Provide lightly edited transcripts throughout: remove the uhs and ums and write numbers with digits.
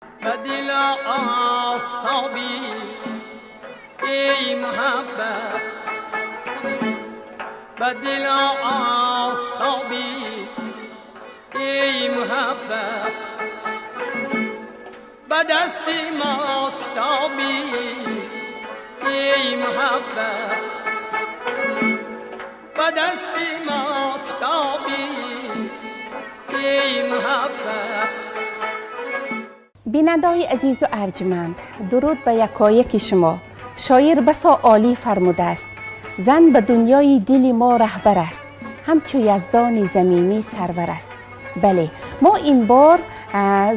Ба дил офтобӣ эй муҳаббат, ба дил офтобӣ эй муҳаббат, ба дасти мо китобӣ эй муҳаббат, ба дасти мо китобӣ эй муҳаббат. Бинандаҳои азизу арҷманд, дуруд ба якояки шумо. Шоир басо олӣ фармудааст: зан ба дунёи дили мо раҳбар аст, ҳамчу яздони заминӣ сарвар аст. Бале, мо ин бор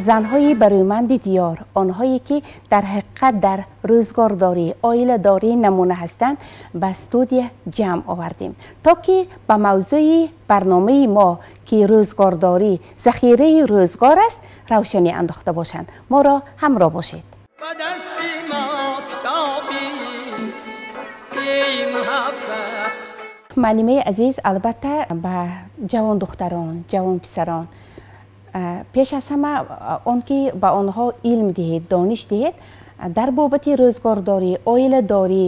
занҳои барӯманди диёр, онҳое ки дар ҳақиқат дар рӯзгордорӣ, оиладорӣ намуна ҳастанд, ба студия ҷамъ овардем, то ки ба мавзӯи барномаи мо, ки рӯзгордорӣ захираи рӯзгор аст, равшанӣ андохта бошанд. Моро ҳамроҳ бошед. Ба дасти мо китобӣ эй муҳаббат. Муаллимаи азиз, албатта ба ҷавондухтарон, ҷавонписарон пеш аз ҳама он ки ба онҳо илм диҳед, дониш диҳед дар бобати рӯзгордорӣ, оиладорӣ,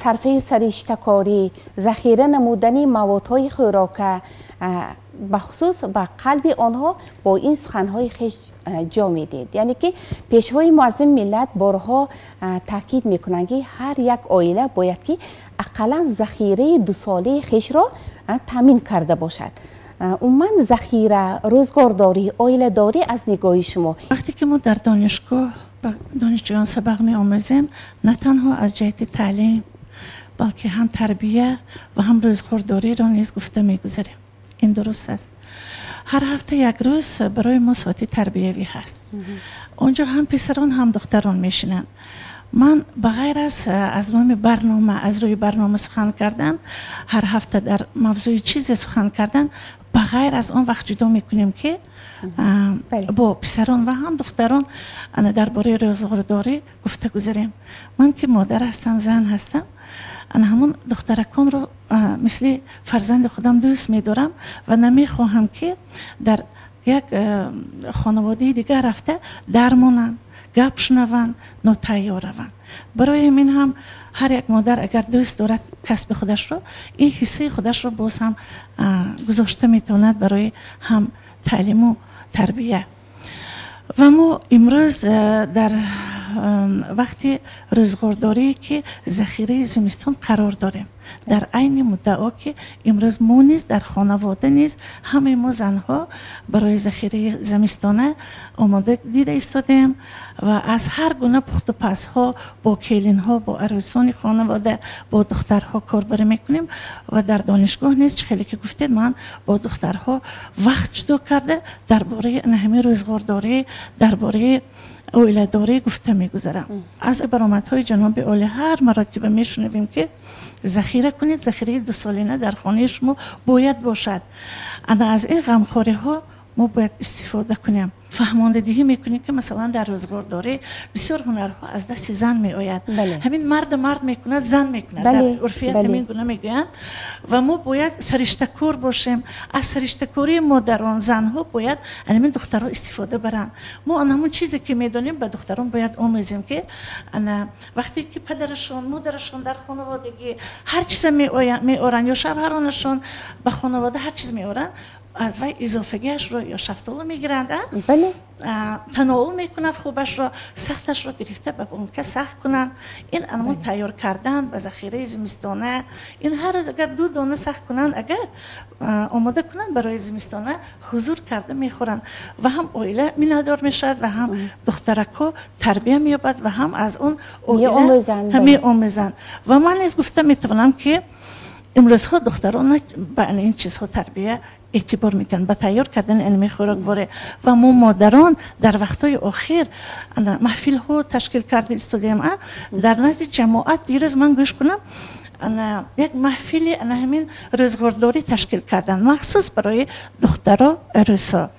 сарфаю сариштакорӣ, захира намудани маводҳои хӯрока, бахусус ба қалби онҳо бо ин суханҳои хеш ҷо медиҳед. Яъне ки пешвои муаззами миллат борҳо таъкид мекунанд, ки ҳар як оила бояд ки ақаллан захираи дусолаи хешро таъмин карда бошад. Умуман захира, рӯзгордорӣ, оиладорӣ аз нигоҳи шумо? Вақте ки мо дар донишгоҳ ба донишҷӯён сабақ меомӯзем, на танҳо аз ҷиҳати таълим, балки ҳам тарбия ва ҳам рӯзгордориро низ гуфта мегузарем. Ин дуруст аст. Ҳар ҳафта як рӯз барои мо соати тарбиявӣ ҳаст. Он ҷо ҳам писарон, ҳам духтарон мешинанд. Ман ба ғайр аз номи барнома, аз рӯи барнома сухан кардан, ҳар ҳафта дар мавзӯи чизе сухан кардан, ба ғайр аз он вақт ҷудо мекунем, ки бо писарон ва ҳам духтарон ана дар бораи рӯзгордорӣ гуфта гузарем. Ман ки модар ҳастам, зан ҳастам, ана ҳамон духтараконро мисли фарзанди худам дӯст медорам ва намехоҳам, ки дар як хонаводаи дигар рафта дармонанд, гап шунаванд, нотайёр раванд. Барои ҳамин ҳам ҳар як модар агар дӯст дорад касби худашро, ин ҳиссаи худашро боз ҳам гузошта метавонад барои ҳам таълиму тарбия. Ва мо имрӯз дар вақти рӯзгордорие, ки захираи зимистон қарор дорем, дар айни муддао, ки имрӯз мо низ дар хонавода низ ҳамаи мо занҳо барои захираи зимистона омода дида истодаем ва аз ҳар гуна пухтупазҳо бо келинҳо, бо арӯсони хонавода, бо духтарҳо корбарӣ мекунем. Ва дар донишгоҳ низ, чӣ хеле ки гуфтед, ман бо духтарҳо вақт ҷудо карда дар бораи ҳамин рӯзгордорӣ, дар бораи оиладорӣ гуфта мегузарам. Аз баромадҳои ҷаноби олӣ ҳар маротиба мешунавем, ки захира кунед, захираи дусолина дар хонаи шумо бояд бошад. Ана аз ин ғамхориҳо мо бояд истифода кунем. Фаҳмондадиҳӣ мекунем, ки масалан дар рӯзгордорӣ бисёр ҳунарҳо аз дасти зан меояд. Ҳамин марда мард мекунад, зан мекунад, дар урфият ҳамин гуна мегӯянд. Ва мо бояд сариштакор бошем. Аз сариштакории модарон, занҳо бояд ҳамин духтарҳо истифода баранд. Мо ан ҳамон чизе ки медонем, ба духтарон бояд омӯзем, ки ана вақте ки падарашон, модарашон дар хонаводагӣ ҳар чиза меоранд ё шавҳаронашон ба хонавода ҳар чиз меоранд, аз вай изофагиашро ё шафтолу мегиранд, тановул мекунад, хубашро, сахташро гирифта ба бонка сахт кунанд. Ин анамон тайёр кардан ба захираи зимистона. Ин ҳар рӯз агар ду дона сахт кунанд, агар омода кунанд барои зимистона, ҳузур карда мехӯранд ва ҳам оила миннатдор мешавад, ва ҳам духтаракҳо тарбия меёбад, ва ҳам аз он оила меомӯзанд. Ва ман низ гуфта метавонам, ки имрӯзҳо духтарон ба ин чизҳо тарбия эътибор мекунанд, ба тайёр кардани ин хӯрокворӣ. Ва мо модарон дар вақтҳои охир маҳфилҳо ташкил карда истодаем дар назди ҷамоат. Дирӯз ман гӯш кунам, як маҳфили ана ҳамин рӯзгордорӣ ташкил карданд махсус барои духтаро, арӯсо.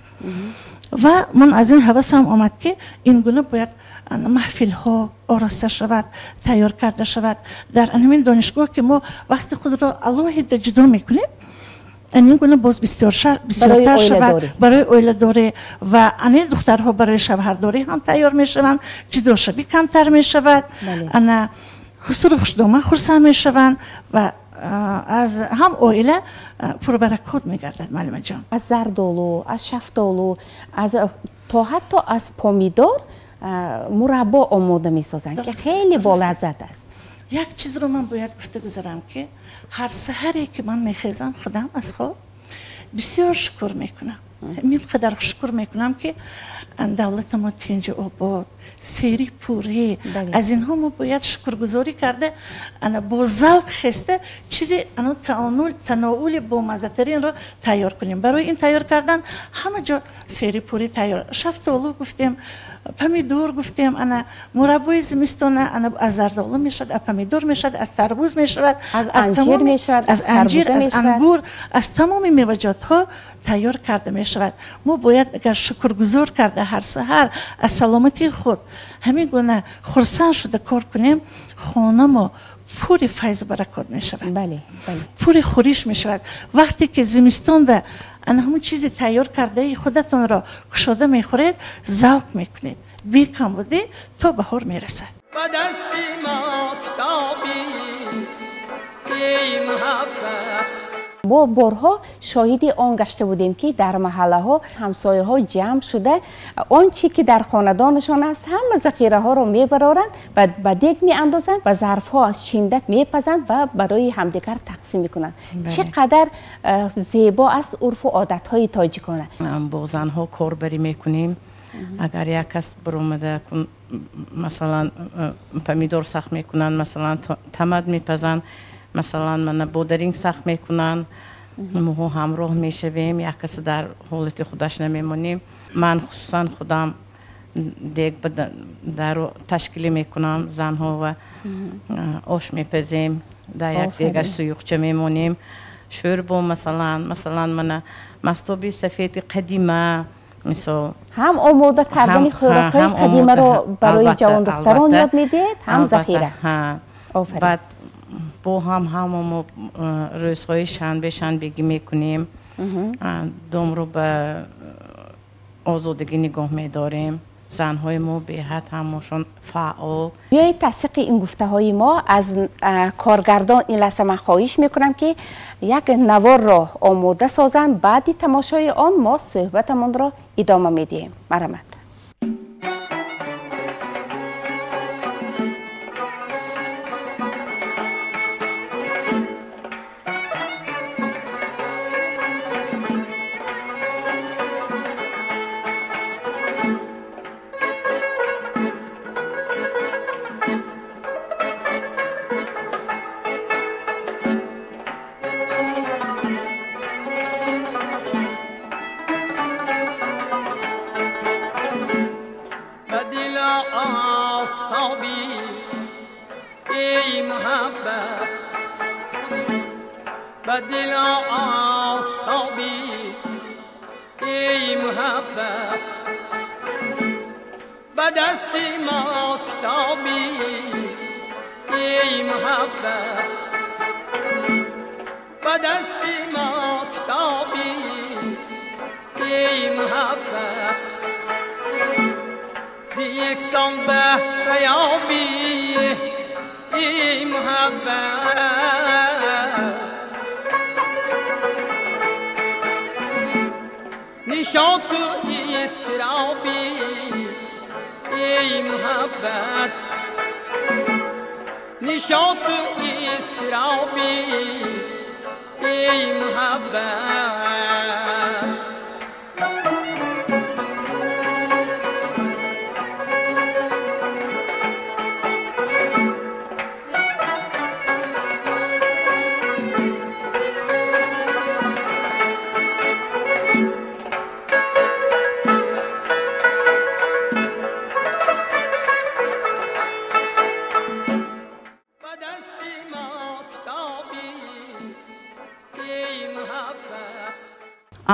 Ва ман аз ин ҳавасам омад, ки ин гуна бояд маҳфилҳо ороста шавад, тайёр карда шавад дар ҳамин донишгоҳ, ки мо вақти худро алоҳида ҷудо мекунем. Ин гуна боз бисёртар шавад барои оиладорӣ ва ани духтарҳо барои шавҳардорӣ ҳам тайёр мешаванд, ҷудошавӣ камтар мешавад, ана хусуру хушдома хурсанд мешаванд ва аз ҳам оила пурбаракот мегардад. Муаллимаҷон, аз зардолу, аз шафтолу, аз то ҳатто аз помидор мураббо омода месозанд, ки хеле болаззат аст. Як чизро ман бояд гуфта гузарам, ки ҳар саҳаре ки ман мехезам худам аз хоб, бисёр шукр мекунам. Ин қадар шукр мекунам, ки давлати мо тинҷу обод, сери пурӣ. Аз инҳо мо бояд шукргузорӣ карда, ана бо завқ хеста чизи ана таноули бомаззатаринро тайёр кунем. Барои ин тайёр кардан ҳама ҷо сери пурӣ тайёр. Шафтолу гуфтем, помидор гуфтем, ана мураббои зимистона ана аз зардолу мешавад, аз помидор мешавад, аз тарбуз мешавад, аз анҷир мешавад, аз анҷир, аз ангур, аз тамоми меваҷотҳо тайёр карда мешавад. Мо бояд агар шукргузор карда ҳар саҳар аз саломатии худ ҳамин гуна хурсанд шуда кор кунем, хона мо пури файзу баракот мешавад, пури хӯриш мешавад. Вақте ки зимистон ба ана ҳамон чизи тайёр кардаи худатонро кушода мехӯред, завқ мекунед, бекамбудӣ то баҳор мерасад. Ба дасти мо китоби эй муҳаббат. Мо борҳо шоҳиди он гашта будем, ки дар маҳаллаҳо ҳамсояҳо ҷамъ шуда он чӣ ки дар хонадонашон аст, ҳама захираҳоро мебароранд ва ба дег меандозанд ва зарфҳо аз чинда мепазанд ва барои ҳамдигар тақсим мекунанд. Чӣ қадар зебо аст урфу одатҳои тоҷикона. Бо занҳо корбарӣ мекунем. Агар як кас баромада, масалан, помидор сахт мекунанд, масалан, тамат мепазанд, масалан, мана бодаринг сахт мекунанд, моҳо ҳамроҳ мешавем, як касе дар ҳолати худаш намемонем. Ман хусусан худам дег даро ташкилӣ мекунам, занҳо ва ош мепазем, дар як дегаш суюқча мемонем. Шӯрбо, масалан, мана мастоби сафеди қадима, мисол ҳам омода кардани хӯрокҳои қадимаро барои ҷавондухтарон ёд медиҳед, ҳам захира. Баъд бо ҳам ҳама мо рӯзҳои шанбе шанбегӣ мекунем, домро ба озодагӣ нигоҳ медорем. Занҳои мо беҳад ҳамашон фаъол. Биёед тасдиқи ин гуфтаҳои мо аз коргардон ин лаҳза ман хоҳиш мекунам, ки як наворро омода созанд. Баъди тамошои он мо суҳбатамонро идома медиҳем. Марҳамат.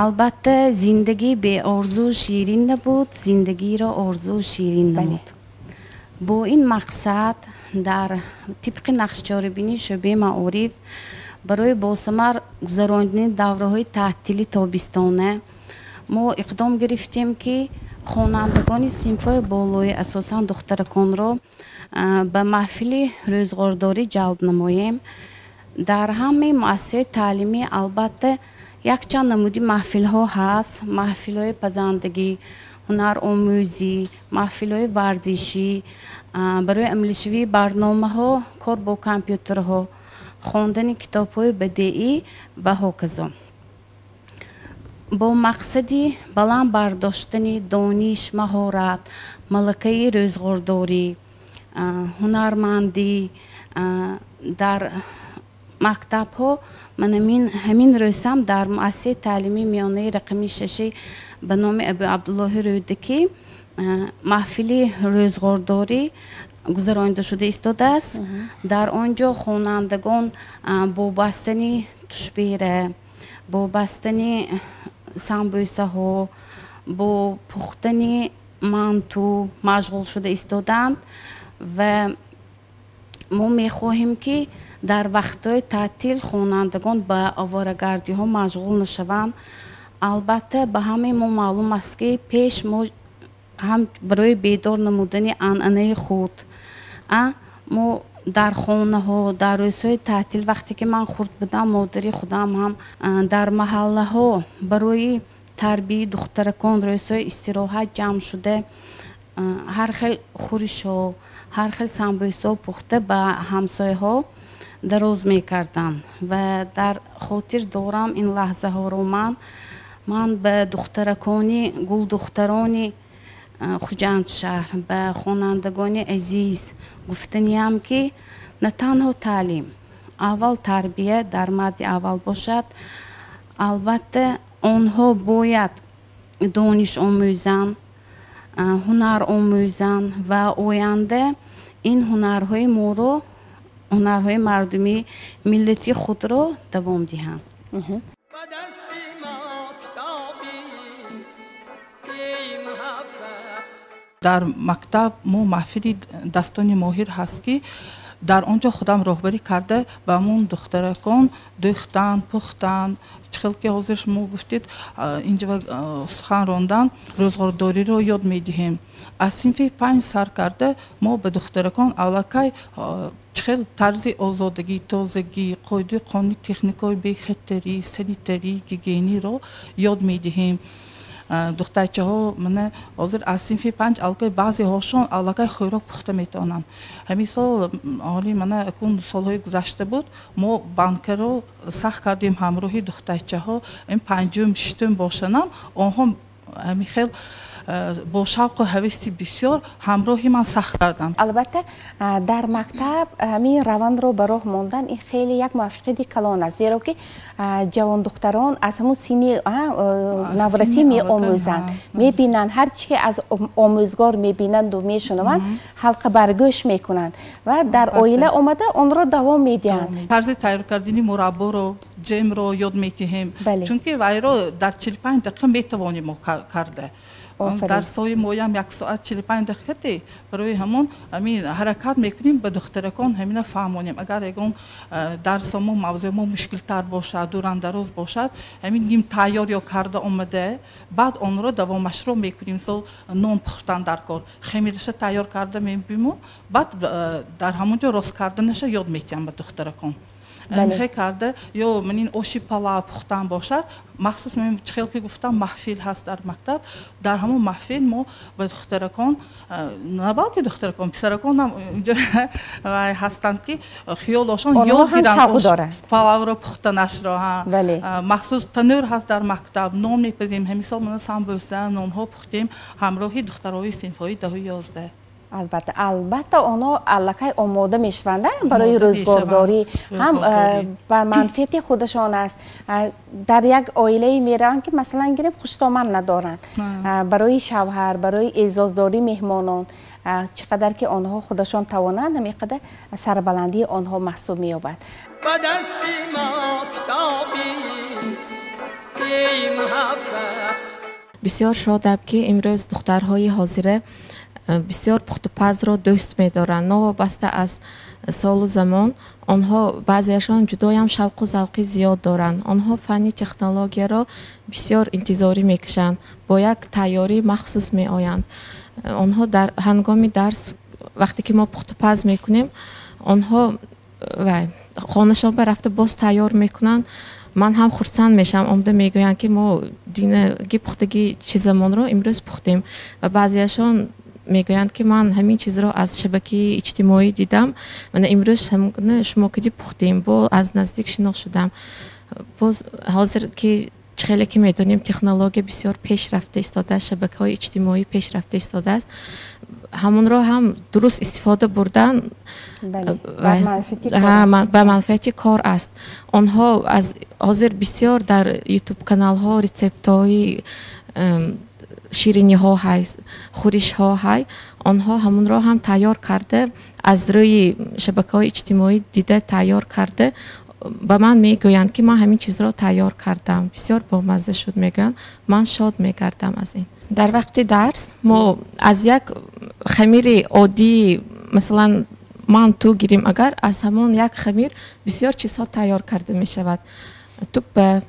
Албатта, зиндагӣ беорзу ширин набуд, зиндагиро орзу ширин намуд. Бо ин мақсад дар тибқи нақшчорабинии шӯъбаи маориф Барои босамар гузарондани давраҳои таътили тобистона мо иқдом гирифтем, ки хонандагони синфҳои болоӣ, асосан духтараконро ба маҳфили рӯзғордорӣ ҷалб намоем. Дар ҳамаи муассисаҳои таълимӣ албатта якчанд намуди маҳфилҳо ҳаст: маҳфилҳои пазандагӣ, ҳунаромӯзӣ, маҳфилҳои варзишӣ, барои амалишавии барномаҳо, кор бо компютерҳо, хондани китобҳои бадеӣ ва ҳоказо. Бо мақсади баланд бардоштани дониш, маҳорат, малакаи рӯзғордорӣ, ҳунармандӣ дар мактабҳо ҳамин рӯзам дар муассисаи таълимии миёнаи рақами шаши ба номи Абу Абдуллоҳи Рӯдакӣ маҳфили рӯзғордорӣ гузаронида шуда истодааст. Дар он ҷо хонандагон бо бастани тушбера, бо бастани самбӯсаҳо, бо пухтани манту машғул шуда истодаанд ва мо мехоҳем, ки дар вақтҳои таътил хонандагон ба оворагардиҳо машғул нашаванд. Албатта, ба ҳамаи мо маълум аст, ки пеш мо ҳам барои бедор намудани анъанаи худ мо дар хонаҳо дар рӯзҳои таътил, вақте ки ман хурд будам, модари худам ҳам дар маҳаллаҳо барои тарбияи духтаракон рӯзҳои истироҳат ҷамъ шуда, ҳар хел хӯришҳо, ҳар хел самбӯсаҳо пухта ба ҳамсояҳо дароз мекарданд. Ва дар хотир дорам ин лаҳзаҳоро. Ман ба духтаракони гулдухтарони Хуҷанд шаҳр, ба хонандагони азиз гуфтаниям, ки на танҳо таълим, аввал тарбия дар мадди аввал бошад. Албатта, онҳо бояд дониш омӯзанд, ҳунар омӯзанд ва оянда ин ҳунарҳои моро, ҳунарҳои мардумии миллати худро давом диҳанд. Ба дасти мо китоби эй муҳаббат. Дар мактаб мо маҳфили дастони моҳир ҳаст, ки дар он ҷо худам роҳбарӣ карда, ба ҳамон духтаракон дӯхтан, пухтан, чӣ хел ки ҳозир шумо гуфтед, инҷо сухан рондан, рӯзғордориро ёд медиҳем. Аз синфи 5 сар карда мо ба духтаракон аллакай чӣ хел тарзи озодагӣ, тозагӣ, қоидаи қонуни техникаҳои бехатарӣ, санитарӣ, гигиениро ёд медиҳем. Духтарчаҳо мана ҳозир аз синфи 5 аллакай баъзеҳошон аллакай хӯрок пухта метавонанд. Ҳамин сол, ҳоли мана акун солҳои гузашта буд, мо банкаро сахт кардем ҳамроҳи духтарчаҳо. Ин панҷум, шиштум бошанам, онҳо ҳамин хел бо шавқу ҳаваси бисёр ҳамроҳи ман сахт карданд. Албатта, дар мактаб ҳамин равандро ба роҳ мондан ин хеле як муваффақияти калон аст, зеро ки ҷавондухтарон аз ҳамун синни наврасӣ меомӯзанд, мебинанд, ҳар чи ки аз омӯзгор мебинанду мешунаванд, ҳалқа баргӯш мекунанд ва дар оила омада онро давом медиҳанд. Тарзи тайёр кардани мурабборо, ҷемро ёд медиҳем, чунки вайро дар 45 дақиқа метавонем мо карда. Дарсҳои моям 1 соат 45 дақиқате, барои ҳамон ҳамин ҳаракат мекунем, ба духтаракон ҳамина фаҳмонем. Агар ягон дарсо мо, мавзӯи мо мушкилтар бошад, дурандароз бошад, ҳамин ним тайёр ё карда омада, баъд онро давомашро мекунем. Мисол, нон пухтан дар кор, хамираша тайёр карда мебиму, баъд дар ҳамон ҷо рост карданаша ёд метиҳам ба духтаракон. Мехе карда ё манин оши палав пухтан бошад, махсус мен чӣ хел ки гуфтам, маҳфил ҳаст дар мактаб. Дар ҳамон маҳфил мо ба духтаракон, на балки духтаракон, писараконам инҷо ҳастанд, ки хиёлошон ёд гиранд палавро пухтанашро. Махсус танӯр ҳаст дар мактаб, нон мепазем. Ҳамин сол мана самбӯса, нонҳо пухтем ҳамроҳи духтарои синфҳои 10-у 11. Албатта, албатта, онҳо аллакай омода мешаванд барои рӯзгордорӣ, ҳам ба манфиати худашон аст. Дар як оилае мераванд, ки масалан гирем, хуштоман надоранд, барои шавҳар, барои эъзоздории меҳмонон чӣ қадар ки онҳо худашон тавонанд, ҳамин қадар сарбаландии онҳо маҳсуб меёбад. Ба дасти мо китоби эй муҳаббат. Бисёр шодам, ки имрӯз духтарҳои ҳозира Бисёр пухтупазро дӯст медоранд. Новобаста аз солу замон, онҳо баъзеашон ҷудоям шавқу завқи зиёд доранд. Онҳо фанни технологияро бисёр интизорӣ мекашанд, бо як тайёрии махсус меоянд. Онҳо дар ҳангоми дарс, вақте ки мо пухтупаз мекунем, онҳо хонашон ба рафта боз тайёр мекунанд. Ман ҳам хурсанд мешавам, омада мегӯянд, ки мо динаги пухтаги чизамонро имрӯз пухтем. Ва баъзеашон мегӯянд, ки ман ҳамин чизро аз шабакаи иҷтимоӣ дидам, мана имрӯз шумо киди пухтем, бо аз наздик шинос шудам. Боз ҳозир ки хеле ки медонем, технология бисёр пеш рафта истодааст, шабакаҳои иҷтимоӣ пеш рафта истодааст, ҳамонро ҳам дуруст истифода бурдан ба манфиати кор аст. Онҳо аз ҳозир бисёр дар ютуб каналҳо рецептҳои шириниҳо ҳай, хӯришҳо ҳай, онҳо ҳамонро ҳам тайёр карда, аз рӯи шабакаҳои иҷтимоӣ дида тайёр карда ба ман мегӯянд, ки ман ҳамин чизро тайёр кардам, бисёр бомазза шуд, мегӯянд. Ман шод мегардам аз ин. Дар вақти дарс мо аз як хамири оддӣ, масалан манту гирим, агар аз ҳамон як хамир бисёр чизҳо тайёр карда мешавад. Туппа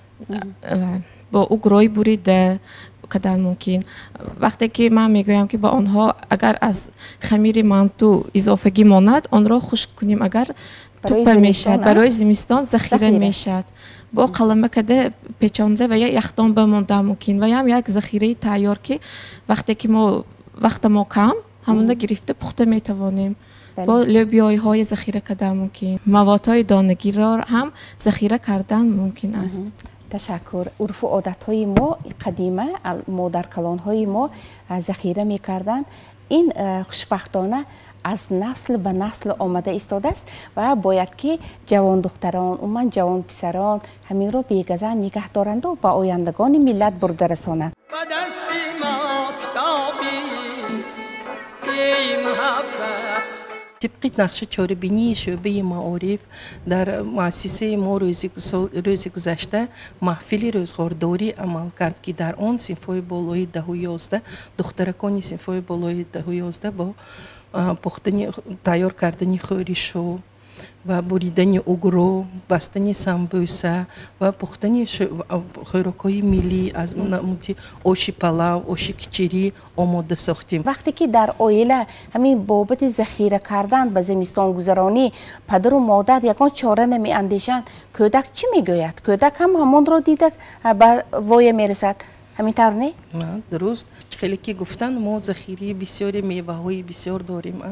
бо угрой бурида кардан мумкин. Вақте ки ман мегӯям, ки ба онҳо агар аз хамири манту изофагӣ монад, онро хушк кунем, агар туппа мешавад, барои зимистон захира мешавад. Бо қалама када печонда ва я яхдон ба монда мумкин, ва ям як захираи тайёр, ки вақте ки мо вақта мо кам, ҳамонда гирифта пухта метавонем. Бо лӯбиёиҳои захира кардан мумкин, маводҳои донагиро ҳам захира кардан мумкин аст. Ташаккур. Урфу одатҳои мо қадима, модаркалонҳои мо захира мекарданд. Ин хушбахтона аз насл ба насл омада истодааст ва бояд ки ҷавондухтарон, умуман ҷавонписарон ҳаминро бегазан нигаҳ доранду ба ояндагони миллат бурда расонанд. Ба дасти мо китоби бемуҳаббат. Тибқи нақши чорабинии шӯъбаи маориф дар муассисаи мо рӯзи гузашта маҳфили рӯзғордорӣ амал кард, ки дар он синфҳои болои 10-11, духтаракони синфҳои болои 10-11 бо пухтани, тайёр кардани хӯришҳо ва буридани угро, бастани самбӯса ва пухтани хӯрокҳои миллӣ аз намуди оши палав, оши кичирӣ омода сохтем. Вақте ки дар оила ҳамин бобати захира кардан ба зимистонгузаронӣ падару модар ягон чора намеандешанд, кӯдак чӣ мегӯяд? Кӯдак ҳам ҳамонро дида ба воя мерасад. Ҳамин тавр не? Дуруст. Хеле ки гуфтанд, мо захираи бисёри меваҳои бисёр дорем.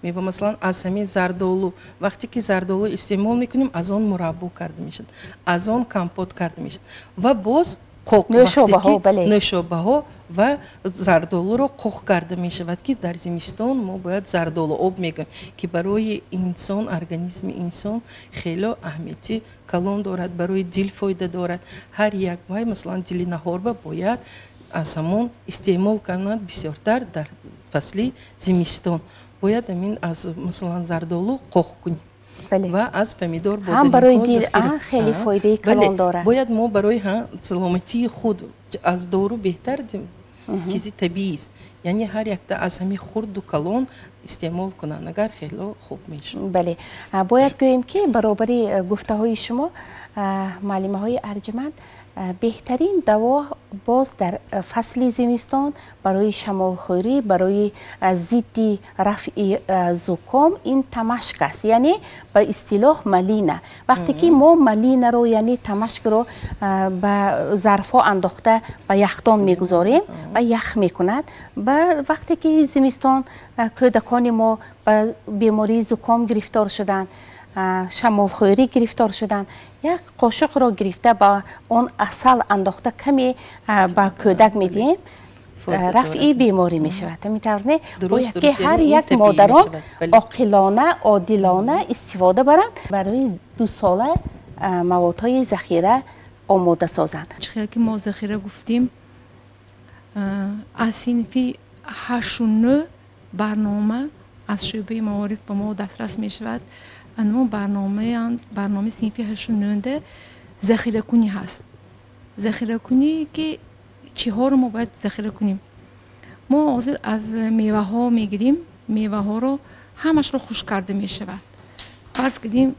Мева, масалан, аз ҳамин зардолу, вақте ки зардолу истеъмол мекунем, аз он мураббо карда мешавад, аз он компот карда мешавад ва боз қоқ, нӯшобаҳо ва зардолуро қоқ карда мешавад, ки дар зимистон мо бояд зардолу об мегӯем, ки барои инсон, организми инсон хело аҳамияти калон дорад, барои дил фоида дорад. Ҳар як вай, масалан, дили наҳорба бояд аз ҳамон истеъмол кунад бисёртар дар фасли зимистон. Бояд ҳамин аз, масалан, зардолу қоқ кунем ва аз помидор ҳам барои дил хеле фоидаи калон дорад. Бояд мо барои саломатии худ аз дору беҳтар чизи табиист, яъне ҳар якта аз ҳамин хурду калон истеъмол кунанд, агар хело хуб мешавад. Бале, бояд гӯем, ки баробари гуфтаҳои шумо, муаллимаҳои арҷманд, беҳтарин даво боз дар фасли зимистон барои шамолхӯрӣ, барои зидди рафъи зуком ин тамашк аст, яъне ба истилоҳ малина. Вақте ки мо малинаро, яъне тамашкро ба зарфҳо андохта ба яхдон мегузорем ва ях мекунад, ба вақте ки зимистон кӯдакони мо ба бемории зуком гирифтор шуданд, шамолхӯрӣ гирифтор шуданд, як қошуқро гирифта ба он асал андохта каме ба кӯдак медиҳем, рафъи беморӣ мешавад. Ҳамин тавр не? Бояд ки ҳар як модарон оқилона, одилона истифода баранд, барои дусола маводҳои захира омода созанд. Чӣ хел ки мо захира гуфтем, аз синфи 8-9 барнома аз шӯъбаи маориф ба мо дастрас мешавад. Анмо барномаи синфи 8-9 захиракунӣ ҳаст. Захиракунӣ, ки чиҳоро мо бояд захира кунем? Мо ҳозир аз меваҳо мегирим, меваҳоро ҳамашро хушк карда мешавад. Фарз кардем,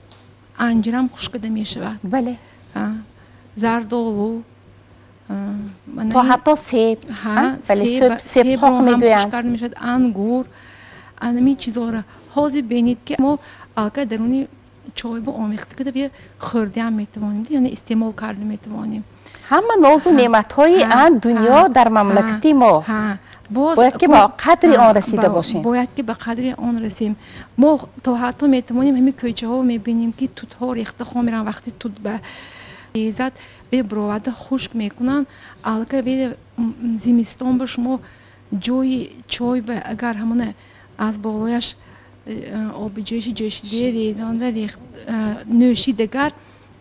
анҷирам хушк карда мешавад. Бале. Зардолу, то ҳатто себ. Бале, себ қоқ мегӯянд. Хушк карда мешавад, ангур, анамин чизҳоро. Ҳозир бинед, ки мо аллакай даруни чойбо омехта карда бия хӯрдаам метавонем, яъне истеъмол карда метавонем. Ҳама нозу неъматҳои дунё дар мамлакати мо. Бояд ки ба қадри он расида бошем. Бояд ки ба қадри он расем. Мо то ҳатто метавонем, ҳамин кӯчаҳо мебинем, ки тутҳо рехта хом мераванд, вақти тут ба резад, бебуроварда хушк мекунанд. Аллакай бе зимистон ба шумо ҷои чой ба агар ҳамона аз болояш оби ҷӯши ҷӯшида резонда нӯшидагар,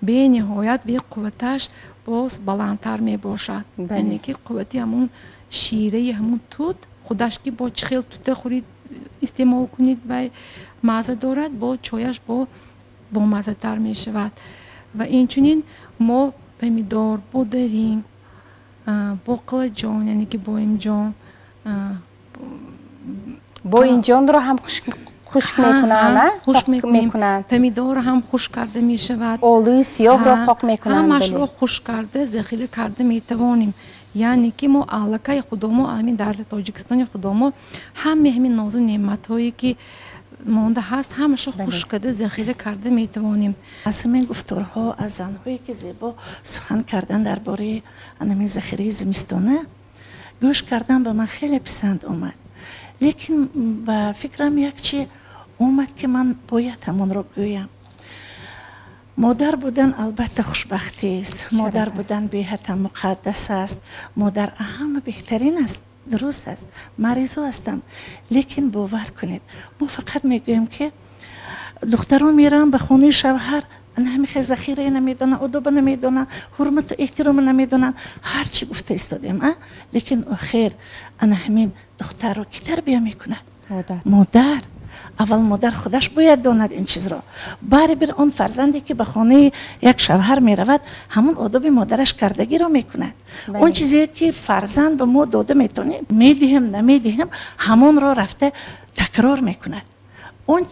бениҳоят беқувваташ боз баландтар мебошад. Яъне ки қуввати ҳамун шираи ҳамун тут худаш, ки бо чӣ хел тута хӯрид, истеъмол кунед, вай мазза дорад, бо чояш бо бомаззатар мешавад. Ва инчунин мо помидор, бодаринг, боқлаҷон, яъне ки боимҷон, боинҷонро ҳам хушк мекунанд, хушк мекунанд. Помидорро ҳам хушк карда мешавад. Олуи сиёҳро қоқ мекунанд. Ҳамашро хушк карда захира карда метавонем. Яъне ки мо аллакай худомо ҳамин дар Тоҷикистони худомо ҳамаи ҳамин нозу неъматҳое ки монда ҳаст, ҳамашро хушк карда захира карда метавонем. Аз ҳамин гуфторҳо, аз занҳое ки зебо сухан кардан дар бораи ҳамин захираи зимистона гӯш кардан, ба ман хеле писанд омад. Лекин ба фикрам як чи омад, ки ман бояд ҳамонро гӯям. Модар будан албатта хушбахтист, модар будан беҳад ҳам муқаддас аст, модар ҳама беҳтарин аст, дуруст аст, ман ризо ҳастам. Лекин бовар кунед, мо фақат мегӯем, ки духтарон мераванд ба хонаи шавҳар, ҳамихел захирае намедонанд, одоба намедонанд, ҳурмату эҳтирома намедонанд, ҳар чӣ гуфта истодем, лекин охир ана ҳамин духтарро кӣ тарбия мекунад? Модар. Аввал модар худаш бояд донад ин чизро. Барибир он фарзанде ки ба хонаи як шавҳар меравад, ҳамон одоби модараш кардагиро мекунад. Он чизе ки фарзанд ба мо дода метавонем, медиҳем, намедиҳем, ҳамонро рафта такрор мекунад. Он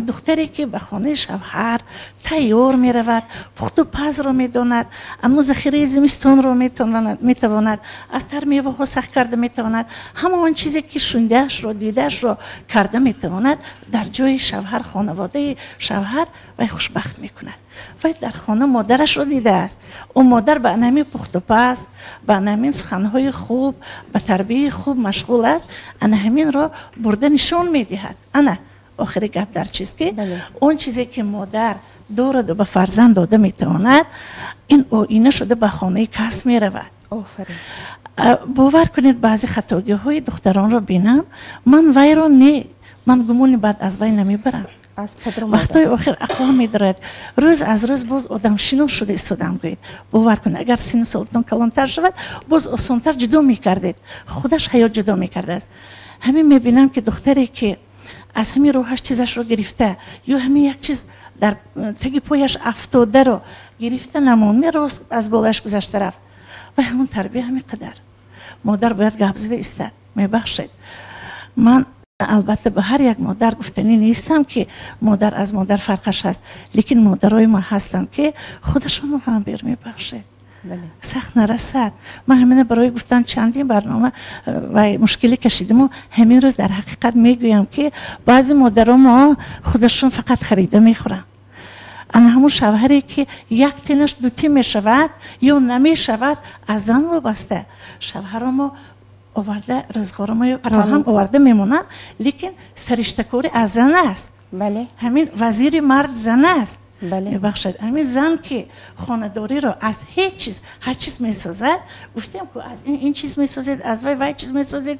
духтаре ки ба хонаи шавҳар тайёр меравад, пухту пазро медонад, аммо захираи зимистонро метавонад, аз тар меваҳо сахт карда метавонад, ҳама он чизе ки шундаашро, дидаашро карда метавонад, дар ҷои шавҳар, хонаводаи шавҳар вай хушбахт мекунад. Вай дар хона модарашро дидааст. Ӯ модар ба анамин пухтупаз, ба анамин суханҳои хуб, ба тарбияи хуб машғул аст, ана ҳаминро бурда нишон медиҳад. Ана охири гап дар чист, ки он чизе ки модар дораду ба фарзанд дода метавонад, ин оина шуда ба хонаи кас меравад. Бовар кунед, баъзе хатогиҳои духтаронро бинам, ман вайро не, ман гумони бад аз вай намебарам. Вақтҳои охир ақлам медорад, рӯз аз рӯз боз одамшинос шуда истодам. Гӯед, бовар кунед, агар синну солатон калонтар шавад, боз осонтар ҷудо мекардед, худаш ҳаёт ҷудо мекардааст. Ҳамин мебинам, ки духтаре ки аз ҳамин роҳаш чизашро гирифта ё ҳамин як чиз дар таги пояш афтодаро гирифта намонд, рост аз болояш гузашта рафт, ва ҳамон тарбия ҳамин қадар. Модар бояд гап зада истад. Мебахшед, ман албатта ба ҳар як модар гуфтанӣ нестам, ки модар аз модар фарқаш ҳаст, лекин модарои мо ҳастанд, ки худашонро ҳам бер, мебахшед, сахт нарасад. Ман ҳамина барои гуфтан чандин барнома ва мушкилӣ кашидиму ҳамин рӯз дар ҳақиқат мегӯям, ки баъзе модаро мо худашон фақат харида мехӯранд. Ана ҳамун шавҳаре ки як тинаш дутин мешавад ё намешавад, аз зан вобаста. Шавҳаро мо оварда, рӯзғоро мо фароҳам оварда мемонанд, лекин сариштакорӣ аз зан аст. Ҳамин вазири мард зан аст. Мебахшад, ҳамин зан ки хонадориро аз ҳеҷ чиз ҳар чиз месозад, гуфтем ку, аз ин чиз месозед, аз вай вай чиз месозед,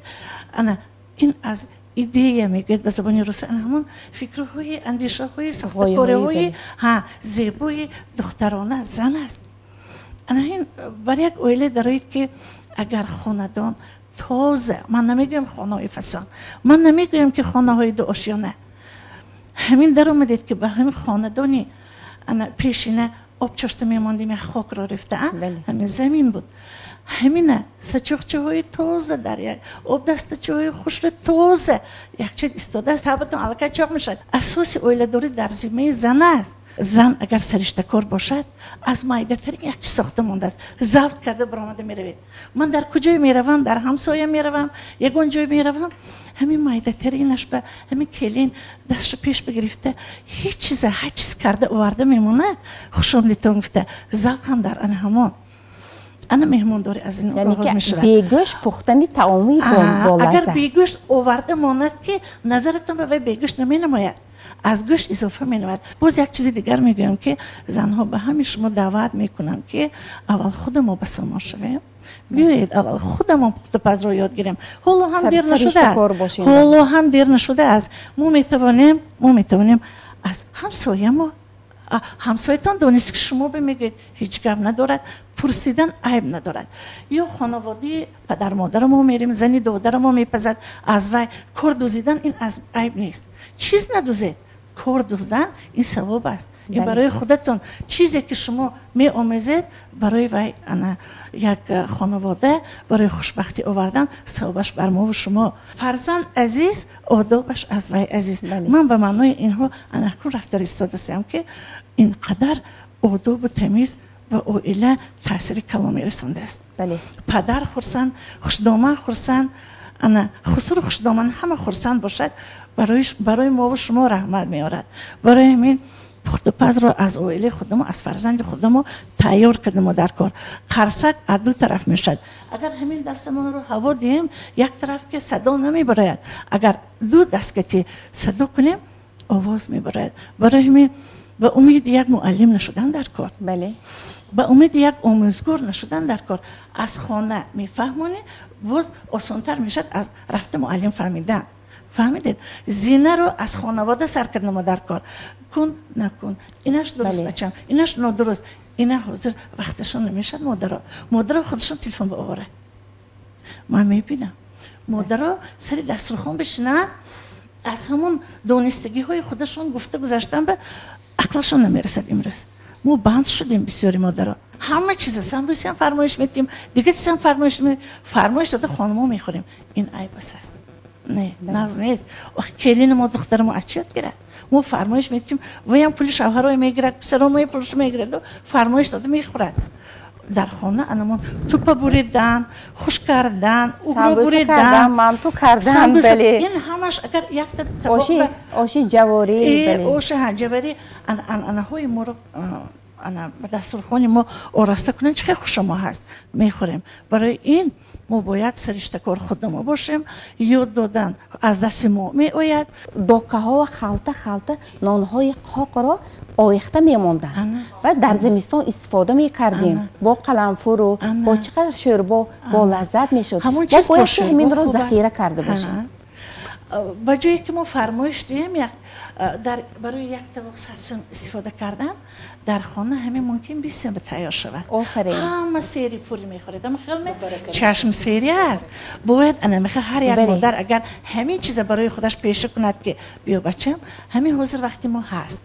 ана ин аз идея мегӯяд ба забони русӣ, ана ҳамон фикрҳои, андешаҳои, сохтакориҳои зебои духтарона зан аст. Ана ин бар як оила дароед, ки агар хонадон тоза, ман намегӯям хонаҳои фасон, ман намегӯям ки хонаҳои дуошёна, ҳамин даромадед, ки ба ҳамин хонадони ана пешина Об чошта мемондем, як хокро рифта, ҳамин замин буд. Ҳамина сачоқчаҳои тоза дар як об дастачаҳои хушри тоза якчанд истодааст, табатон аллакай чоқ мешавад. Асоси оиладорӣ дар зиммаи зан аст. Зан агар сариштакор бошад, аз майдатарин як чиз сохта мондааст, завқ карда баромада меравед. Ман дар куҷое меравам, дар ҳамсоя меравам, ягон ҷой меравам, ҳамин майдатаринаш ба ҳамин келин дасташо пеш бигирифта, ҳеҷ чиза ҳар чиз карда оварда мемонад. Хушомдитон гуфта, завқ ҳам дар ана ҳамон. Ана меҳмондорӣ аз ин оғоз мешавад. Бегӯшт пухтани таоми болаззат. Агар бегӯшт оварда монад, ки назаратон ба вай бегӯшт наменамояд, аз гӯшт изофа менамояд. Боз як чизи дигар мегӯям, ки занҳо ба ҳамин шумо даъват мекунам, ки аввал худамо ба сомон шавем. Биёед аввал худамон пухтупазро ёд гирем. Ҳоло ҳам дер нашудааст. Ҳоло ҳам дер нашудааст. Мо метавонем аз ҳамсоямо, ҳамсоятон донист, ки шумо бимегӯед, ҳеҷ гап надорад, пурсидан айб надорад. Ё хонаводаи падар модари мо мерем, зани додари мо мепазад, аз вай кор дузидан ин аз айб нест. Чиз надузед, кор дуздан ин савоб аст. Ин барои худатон чизе ки шумо меомезед, барои вай ана як хонавода барои хушбахтӣ овардан, савобаш бар мо ва шумо. Фарзанд азиз, одобаш аз вай азиз. Ман ба маънои инҳо анакун рафтар истодасам, ки ин қадар одобу тамиз ба оила таъсири калон мерасондааст. Падар хурсанд, хушдоман хурсанд, ана хусуру хушдоман ҳама хурсанд бошад, барои мо ва шумо раҳмат меорад. Барои ҳамин пухтупазро аз оилаи худамо, аз фарзанди худамо тайёр кардамо дар кор. Қарсак аз ду тараф мешавад. Агар ҳамин дастамонро ҳаво диҳем, як тараф ки садо намебарояд. Агар ду дастка ки садо кунем, овоз мебарояд. Барои ҳамин ба умеди як муаллим нашудан дар кор, ба умеди як омӯзгор нашудан дар кор, аз хона мефаҳмонӣ, боз осонтар мешавад аз рафта муаллим фаҳмидан. Фаҳмидед? Зинаро аз хонавода сар кардамо дар кор. Кун, накун, инаш дуруст бачам, инаш нодуруст. Ина ҳозир вақташон намешавад модаро. Модаро худашон телефон ба овора. Ман мебинам. Модаро сари дастурхон бишинанд, аз ҳамон донистагиҳои худашон гуфта гузаштан ба ақлашон намерасад имрӯз. Мо банд шудем бисёри модаро. Ҳама чиза самбусиам фармоиш метим, дигар чизам фармоиш метим, фармоиш дода хонумо мехӯрем. Ин айб аст. Не, нағз нест. Келини мо, духтари мо аз чӣ ёд гирад? Мо фармоиш метим, ваям пули шавҳарое мегирад, писаромое пулшо мегирад, фармоиш дода мехӯрад. Дар хона анамон тупа буридан, хуш кардан, угро буридан, манту кардан, бале. Ин ҳамаш агар якта табоқ оши ҷаворӣ, бале. Оши ҷаворӣ анаҳои моро ана ба дастурхони мо ороста кунанд, чӣ хел хушо мо ҳаст, мехӯрем. Барои ин мо бояд сариштакор худамо бошем, ёд додан аз дасти мо меояд. Докаҳо ва халта халта нонҳои қоқро овехта мемонданд ва дар зимистон истифода мекардем бо қаламфуру бо чӣ қадар шӯрбо бо лаззат мешуд. Мо бояд ки ҳаминро захира карда бошем. Ба ҷое ки мо фармоиш диҳем, барои як табоқ 100 сум истифода кардан, дар хона ҳамин мумкин 20 сум тайёр шавад. Ҳама сери пули мехӯред, ама хел чашм сери аст. Бояд ана меха ҳар як модар агар ҳамин чиза барои худаш пеша кунад, ки биё бачам, ҳамин ҳозир вақти мо ҳаст.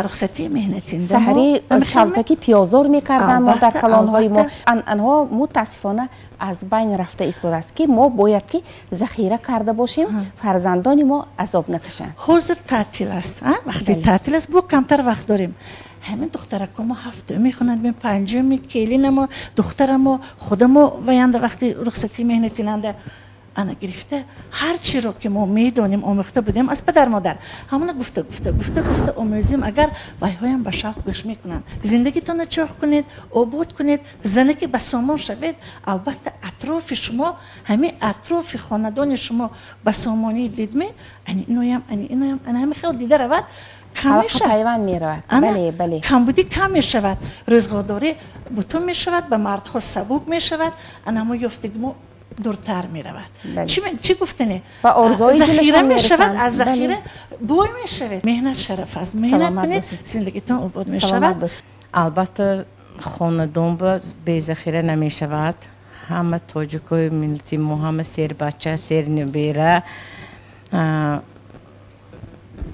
Рухсати меҳнатӣ. Саҳари шалтаки пиёздор мекарданд мо дар калонҳои мо. Анҳо мутаассифона аз байн рафта истодааст, ки мо бояд ки захира карда бошем, фарзандони мо азоб накашанд. Ҳозир таътил аст, вақти таътил аст, бо камтар вақт дорем. Ҳамин духтарако мо ҳафтум мехонанд, ме панҷуми, келинамо, духтарамо, худамо ваянда вақти рухсати меҳнатинанда ана гирифта ҳар чиро ки мо медонем, омӯхта будем аз падар модар, ҳамона гуфта гуфта гуфта гуфта омӯзем, агар вайҳоям ба шавқ гӯш мекунанд. Зиндагитонро чоҳ кунед, обод кунед, зане ки ба сомон шавед, албатта атрофи шумо, ҳамин атрофи хонадони шумо ба сомонӣ дидме, ани иноям, ани иноям, ана ҳамин хел дида равад, кам мешавад. Камбудӣ кам мешавад, рӯзғордорӣ бутун мешавад, ба мардҳо сабук мешавад, ана мо ёфтагӣ мо дуртар меравад. Чӣ гуфтане? Захира мешавад, аз захира бой мешавед. Меҳнат шараф аст. Меҳнат кунед, зиндагитон обод мешавад. Албатта хонадон безахира намешавад. Ҳама тоҷикои миллати мо, ҳама сербача, сернабера.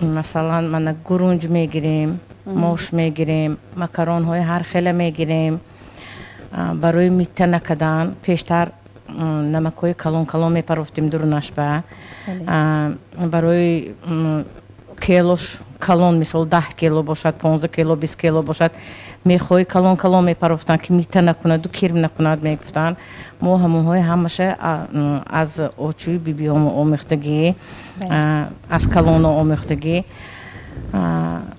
Масалан, мана гурунҷ мегирем, Мош мегирем, макаронҳои ҳар хела мегирем. Барои митта накардан пештар намакҳои калон калон мепарофтем дурунашба. Барои килош калон, мисол 10 кило бошад, 15 кило, 20 кило бошад, мехоҳи калон калон мепарофтанд, ки митта накунаду кирм накунад, мегуфтанд. Мо ҳамонҳои ҳамаша аз очӯи бибиҳомо омехтагӣ, аз калоно омехтагӣ.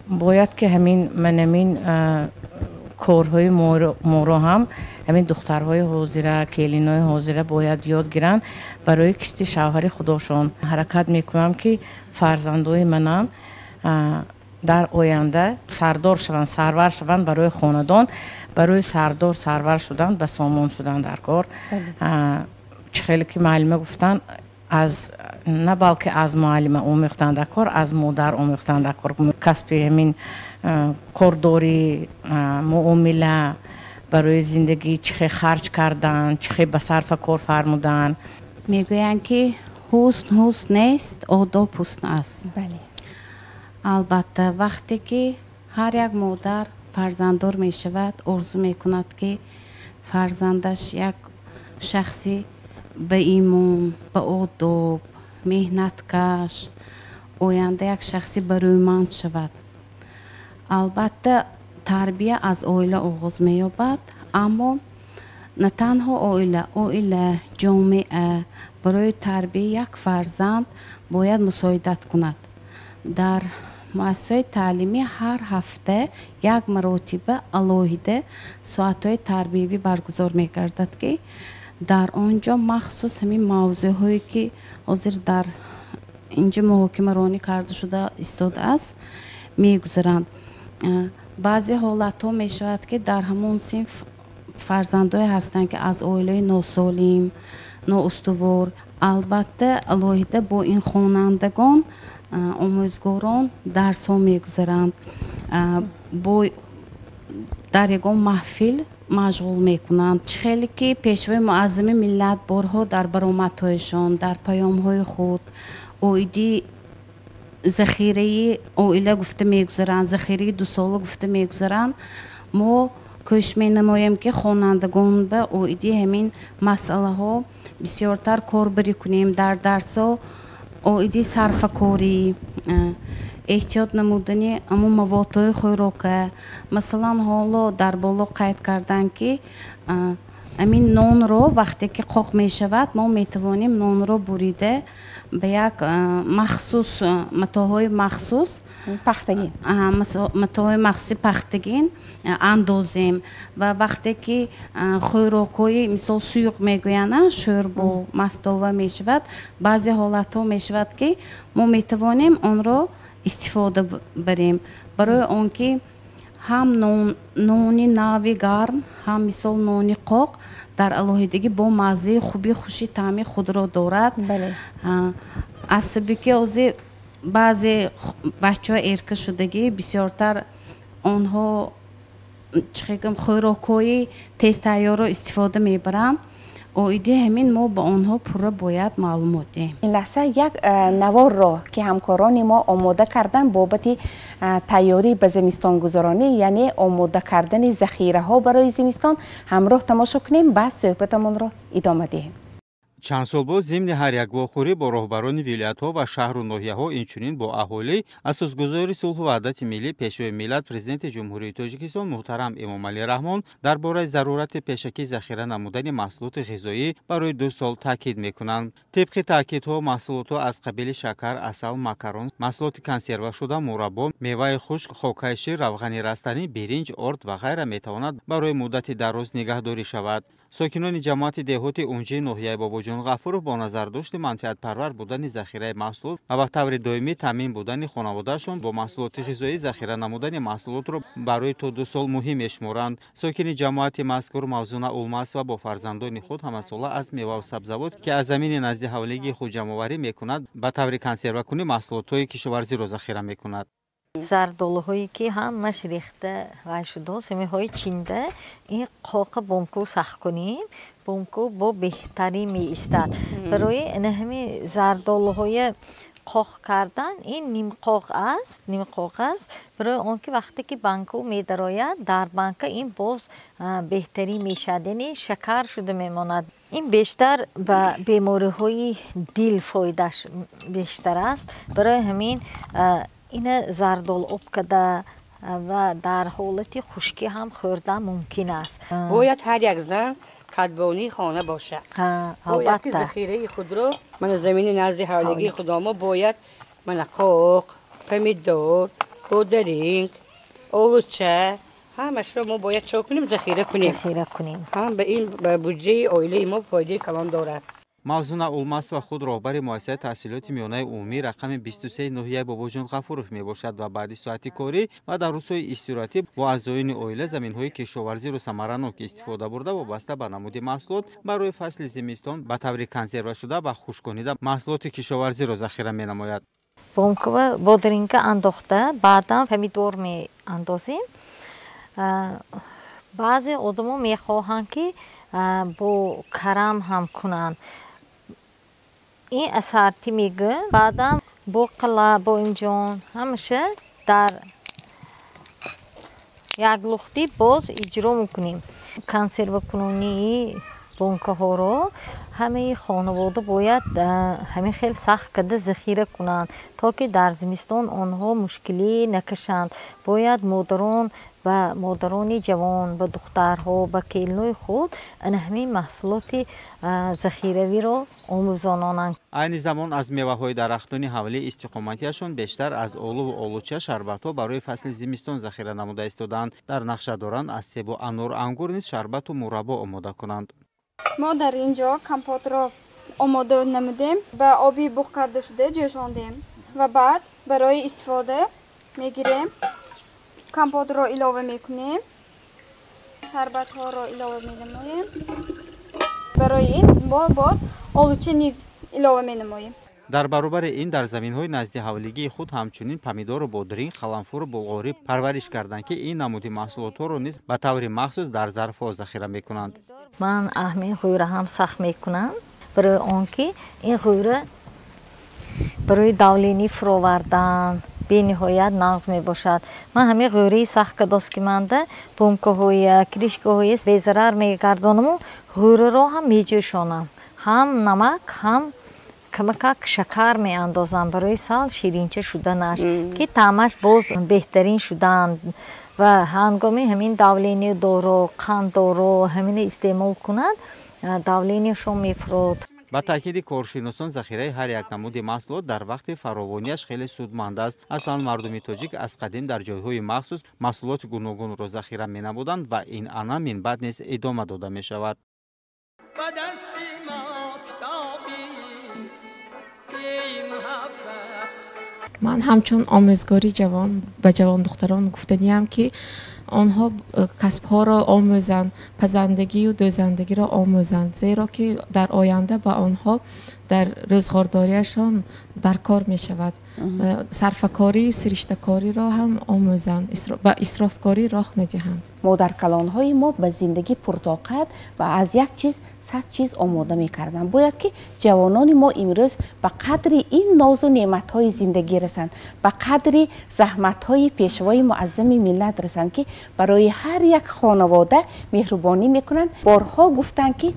Бояд ки ҳамин манамин корҳои моро ҳам ҳамин духтарҳои ҳозира, келинои ҳозира бояд ёд гиранд барои кисти шавҳари худошон. Ҳаракат мекунам, ки фарзандои манам дар оянда сардор шаванд, сарвар шаванд барои хонадон. Барои сардор сарвар шудан ба сомон шудан дар кор. Чӣ хеле ки муаллима гуфтанд, аз на балки аз муаллима омӯхтан дар кор, аз модар омӯхтан дар кор. Касби ҳамин кордорӣ, муомила, барои зиндагӣ чӣ хел харҷ кардан, чӣ хел ба сарфа кор фармудан. Мегӯянд, ки ҳусн ҳусн нест, одоб ҳусн аст. Албатта, вақте ки ҳар як модар фарзанддор мешавад, орзу мекунад, ки фарзандаш як шахси ба имон, ба одоб, меҳнаткаш, оянда як шахси барӯманд шавад. Албатта, тарбия аз оила оғоз меёбад, аммо на танҳо оила, оила, ҷомеа барои тарбияи як фарзанд бояд мусоидат кунад. Дар муассисаҳои таълимӣ ҳар ҳафта як маротиба алоҳида соатҳои тарбиявӣ баргузор мегардад, ки дар он ҷо махсус ҳамин мавзӯъҳое, ки ҳозир дар инҷо муҳокимаронӣ карда шуда истодааст, мегузаранд. Баъзе ҳолатҳо мешавад, ки дар ҳамон синф фарзандое ҳастанд, ки аз оилаи носолим, ноустувор. Албатта, алоҳида бо ин хонандагон омӯзгорон дарсҳо мегузаранд, бо дар ягон маҳфил машғул мекунанд. Чӣ хеле ки Пешвои Муаззами миллат борҳо дар баромадҳояшон, дар паёмҳои худ оиди захираи оила гуфта мегузаранд, захираи дусола гуфта мегузаранд, мо кӯшиш менамоем, ки хонандагон ба оиди ҳамин масъалаҳо бисёртар корбарӣ кунем. Дар дарсҳо оиди сарфакорӣ, эҳтиёт намудани ҳамон маводҳои хӯрока. Масалан, ҳоло дар боло қайд карданд, ки ҳамин нонро вақте ки қоқ мешавад, мо метавонем нонро бурида ба як махсус матоъҳои махсус, пахтагин, матоъҳои махсуси пахтагин андозем. Ва вақте ки хӯрокҳои мисол суюқ мегӯянд, шӯрбо, мастова мешавад, баъзе ҳолатҳо мешавад, ки мо метавонем онро истифода барем, барои он ки ҳам нони нави гарм, ҳам мисол нони қоқ дар алоҳидагӣ бо маззаи хуби хуши таъми худро дорад. Аз сабаби ки ҳозир баъзе бачаҳо эрка шудагӣ, бисёртар онҳо чӣ гӯям, хӯрокҳои тезтайёрро истифода мебаранд. Оиди ҳамин мо ба онҳо пурра бояд маълумот диҳем. Ин лаҳза як наворро, ки ҳамкорони мо омода карданд бобати тайёрӣ ба зимистонгузаронӣ, яъне омода кардани захираҳо барои зимистон, ҳамроҳ тамошо кунем, баъд суҳбатамонро идома диҳем. Чанд сол боз зимни ҳар як вохӯрӣ бо роҳбарони вилоятҳо ва шаҳру ноҳияҳо, инчунин бо аҳолӣ, асосгузори сулҳу ваҳдати миллӣ, Пешвои миллат, Президенти Ҷумҳурии Тоҷикистон муҳтарам Эмомалӣ Раҳмон дар бораи зарурати пешакӣ захира намудани маҳсулоти ғизоӣ барои 2 сол таъкид мекунанд. Тибқи таъкидҳо, маҳсулотҳо аз қабили шакар, асал, макарон, маҳсулоти консервашуда, мураббо, меваи хушк, хокаи шир, равғани растанӣ, биринҷ, орд ва ғайра метавонад барои муддати дароз нигаҳдорӣ шавад. Сокинони ҷамоати деҳоти Унҷии ноҳияи Бобоҷон Ғафуров бо назардошти манфиатпарвар будани захираи маҳсулот ва ба таври доимӣ таъмин будани хонаводаашон бо маҳсулоти ғизоӣ захира намудани маҳсулотро барои то 2 сол муҳим мешуморанд. Сокини ҷамоати мазкур Мавзуна Улмасова бо фарзандони худ ҳамасола аз меваву сабзавот, ки аз замини назди ҳавлигии худ ҷамъоварӣ мекунад, ба таври консервакунӣ маҳсулотҳои кишоварзиро захира мекунад. Зардолуҳое ки ҳамаш рехта вай шудааст, ҳаминҳои чинда ин қоқа бомку сахт кунем, бомку бо беҳтарин меистад. Барои ина ҳамин зардолуҳоя Қоқ кардан ин нимқоқ аст, нимқоқ аст, барои он ки вақте ки банка медарояд, дар банка ин боз беҳтарин мешавад, яъне шакар шуда мемонад. Ин бештар ба бемориҳои дил фоидааш бештар аст. Барои ҳамин ина зардолоб карда ва дар ҳолати хушкӣ ҳам хӯрдан мумкин аст. Бояд ҳар як зан кадбонии хона бошад. Бояд ки захираи худро ман замини назди ҳавлигии худамо бояд ман қоқ, помидор, бодаринг, олуча ҳамашро мо бояд чо кунем, захира кунем. Захира кунем. Ҳам ба ин ба буҷаи оилаи мо фоидаи калон дорад. Мавзуна Улмасова худ роҳбари муассисаи таҳсилоти миёнаи умумӣ рақами 23 ноҳияи Бобоҷон Ғафуров мебошад ва баъди соати корӣ ва дар рӯзҳои истироҳатӣ бо аъзоёни оила заминҳои кишоварзиро самаранок истифода бурда, вобаста ба намуди маҳсулот барои фасли зимистон ба таври консервашуда ва хушконида маҳсулоти кишоварзиро захира менамояд. Бонкова бодринга андохта, баъдан помидор меандозем. Баъзе одамо мехоҳанд, ки бо карам ҳам кунанд. Ин ассорти мегӯям, баъдан бо қила, бо инҷон ҳамаша дар як лухтӣ боз иҷро мекунем. Консервакунонии бонкаҳоро ҳамаи хонавода бояд ҳамин хел сахт карда захира кунанд, то ки дар зимистон онҳо мушкилӣ накашанд. Бояд модарон ба модарони ҷавон, ба духтарҳо, ба келинои худ ана ҳамин маҳсулоти захиравиро омӯзононанд. Айни замон аз меваҳои дарахтони ҳавлии истиқоматиашон бештар аз олуву олуча шарбатҳо барои фасли зимистон захира намуда истодаанд. Дар нақша доранд аз себу анору ангур низ шарбату мураббо омода кунанд. Мо дар ин ҷо компотро омода намудем, ба оби буғ карда шуда ҷӯшондем ва баъд барои истифода мегирем. Компотро илова мекунем, шарбатҳоро илова менамоем. Барои ин мо боз олуча низ илова менамоем. Дар баробари ин дар заминҳои назди ҳавлигии худ ҳамчунин помидору бодринг, қаламфуру булғорӣ парвариш карданд, ки ин намуди маҳсулотҳоро низ ба таври махсус дар зарфҳо захира мекунанд. Ман аҳмин ғӯра ҳам сахт мекунам, барои он ки ин ғӯра барои давление фуровардан бениҳоят нағз мебошад. Ман ҳамин ғӯраи сахт кадост, ки манда бумкаҳоя, кришкаҳоя безарар мегардонаму ғӯраро ҳам меҷӯшонам. Ҳам намак, ҳам камакак шакар меандозам барои сал ширинча шуданаш, ки таъмаш боз беҳтарин шудан. Ва ҳангоми ҳамин давление доро, қанд доро ҳамина истеъмол кунанд, давлениешон мефурод. Ба таъкиди коршиносон, захираи ҳар як намуди маҳсулот дар вақти фаровонияш хеле судманд аст. Аслан мардуми тоҷик аз қадим дар ҷойҳои махсус маҳсулоти гуногунро захира менамуданд ва ин ана минбаъд низ идома дода мешавад. Ман ҳамчун омӯзгори ҷавон ба ҷавондухтарон гуфтаниям, ки онҳо касбҳоро омӯзанд, пазандагию дӯзандагиро омӯзанд, зеро ки дар оянда ба онҳо дар рӯзғордориашон дар кор мешавад. Сарфакорию сириштакориро ҳам омӯзанд, ба исрофкорӣ роҳ надиҳанд. Модаркалонҳои мо ба зиндагӣ пуртоқат ва аз як чиз 100 чиз омода мекарданд. Бояд ки ҷавонони мо имрӯз ба қадри ин нозу неъматҳои зиндагӣ расанд, ба қадри заҳматҳои пешвои муаззами миллат расанд, ки барои ҳар як хонавода меҳрубонӣ мекунанд. Борҳо гуфтанд, ки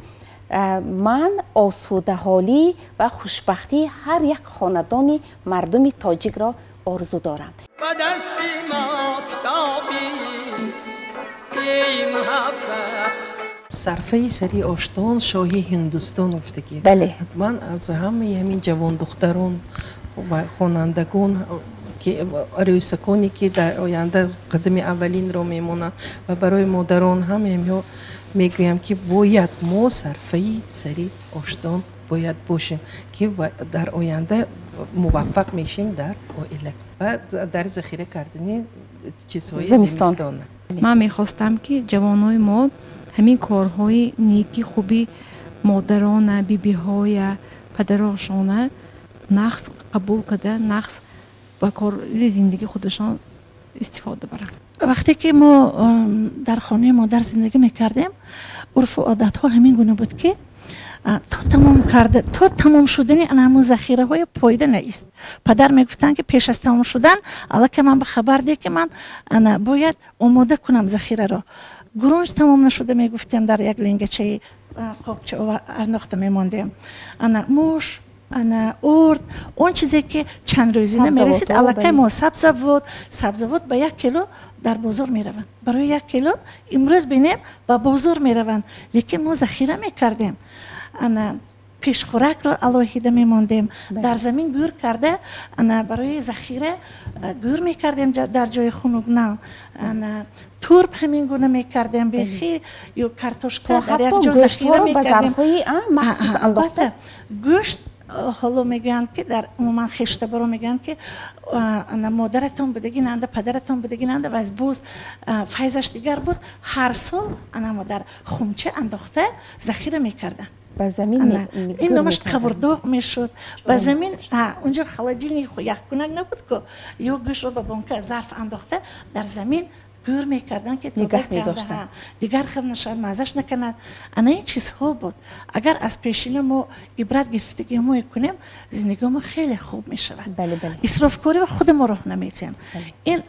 ман осудаҳолӣ ва хушбахтии ҳар як хонадони мардуми тоҷикро орзу дорам. Ба дасти мо китоби муҳаббат. Сарфаи сари оштон шоҳи Ҳиндустон гуфтагӣ. Бале. Ман аз ҳамаи ҳамин ҷавондухтарон ва хонандагон, ки рӯсаконе ки дар оянда қадами аввалинро мемонанд, ва барои модарон ҳам ҳамиҳо мегӯям, ки бояд мо сарфаи сари оштон бояд бошем, ки дар оянда муваффақ мешем дар оила ва дар захира кардани чизҳои зимистона. Ман мехостам, ки ҷавонои мо ҳамин корҳои неки хуби модарона, бибиҳоя, падарошона нағз қабул карда, нағз ба кори зиндагии худашон истифода баранд. Вақте ки мо дар хонаи модар зиндагӣ мекардем, урфу одатҳо ҳамин гуна буд, ки То тамом карда, то тамом шудани ана ҳамун захираҳои пойда наист. Падар мегуфтанд, ки пеш аз тамом шудан аллакай ман ба хабар деҳ, ки ман ана бояд омода кунам захираро. Гурунҷ тамом нашуда, мегуфтем, дар як ленгачаи қопча андохта мемондем. Ана муш, ана орд, он чизе ки чанд рӯзина мерасид, аллакай мо сабзавот ба 1 кило дар бозор мераванд. Барои 1 кило имрӯз бинем, ба бозор мераванд, лекин мо захира мекардем. Ана пешхӯракро алоҳида мемондем, дар замин гӯр карда, ана барои захира гӯр мекардем дар ҷои хунук. На, ана турб ҳамин гуна мекардем, бехи ё картошка дар як ҷо захира мекардем. Албатта, гӯшт ҳоло мегӯянд, ки дар умуман хештаборо мегӯянд, ки ана модаратон будагӣ нанда, падаратон будагӣ нанда, ва боз файзаш дигар буд. Ҳар сол ана модар хумча андохта захира мекарданд. Ба замин. Ин номаш қавурдоқ мешуд ба замин. Унҷо холодильник, яхкунак набуд ку, ё гӯштро ба бонка, зарф андохта, дар замин гӯр мекарданд, ки нигоҳ медоштанд, дигар хел нашавад, маззаш накунад. Ана ин чизҳо буд. Агар аз пешина мо ибрат гирифтагӣ мо кунем, зиндагии мо хеле хуб мешавад. Исрофкорӣ худи мо роҳ намедиҳем. Ин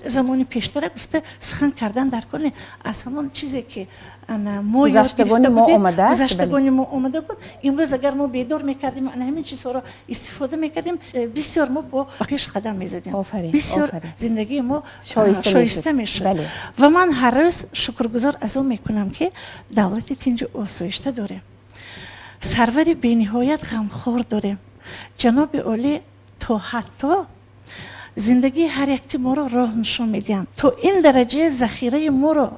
замони пештара гуфта сухан кардан дар кор, аз ҳамон чизе ки мо гузаштагони мо омада. Гузаштагони мо омада буд. Имрӯз агар мо бедор мекардем, ана ҳамин чизҳоро истифода мекардем, бисёр мо бо пеш қадам мезадем, бисёр зиндагии мо шоиста мешуд. Ва ман ҳар рӯз шукргузор аз он мекунам, ки давлати тинҷу осоишта дорем, сарвари бениҳоят ғамхор дорем. Ҷаноби олӣ то ҳатто зиндагии ҳар якти моро роҳ нишон медиҳанд, то ин дараҷаи захираи моро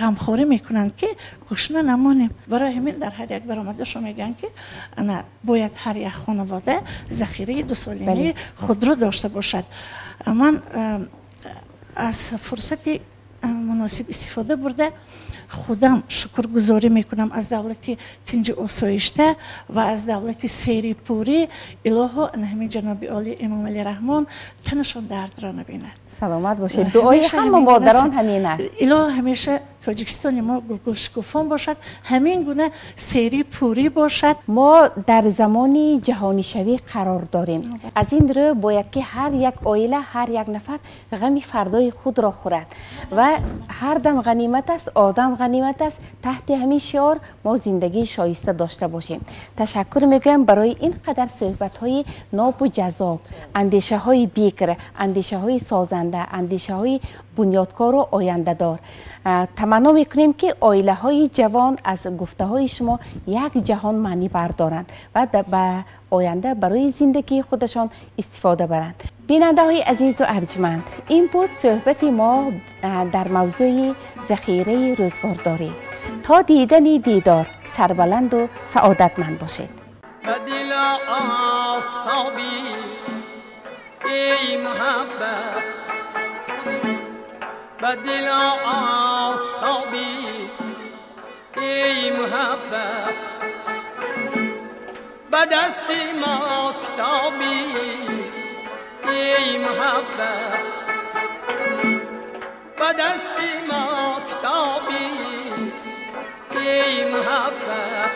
ғамхорӣ мекунанд, ки гушна намонем. Барои ҳамин дар ҳар як баромадашо мегӯянд, ки ана бояд ҳар як хонавода захираи дусолинаи худро дошта бошад. Ман аз фурсати муносиб истифода бурда, худам шукргузорӣ мекунам аз давлати тинҷу осоишта ва аз давлати серипурӣ. Илоҳо, ана ҳамин ҷаноби олӣ Эмомалӣ Раҳмон танашон дардро набинад. Саломат бошед, дуои ҳама модарон ҳамин аст. Илоҳо, ҳамеша Тоҷикистони мо гулгулшукуфон бошад, ҳамин гуна сери пурӣ бошад. Мо дар замони ҷаҳонишавӣ қарор дорем. Аз ин рӯ бояд ки ҳар як оила, ҳар як нафар ғами фардои худро хӯрад ва ҳар дам ғанимат аст, одам ғанимат аст. Таҳти ҳамин шиор мо зиндагии шоиста дошта бошем. Ташаккур мегӯям барои ин қадар суҳбатҳои нобу ҷаззоб, андешаҳои бикр, андешаҳои созанда, андешаҳои бунёдкору ояндадор. Таманно мекунем, ки оилаҳои ҷавон аз гуфтаҳои шумо як ҷаҳон маънӣ бардоранд ва ба оянда барои зиндагии худашон истифода баранд. Бинандаҳои азизу арҷманд, ин буд суҳбати мо дар мавзӯи захираи рӯзгордорӣ. То дидани дидор сарбаланду саодатманд бошед. Ба дил офтобӣ, эй муҳаббат, ба дил офтобӣ, эй муҳаббат, ба дасти мо китобӣ, эй муҳаббат, ба дасти мо китобӣ, эй муҳаббат.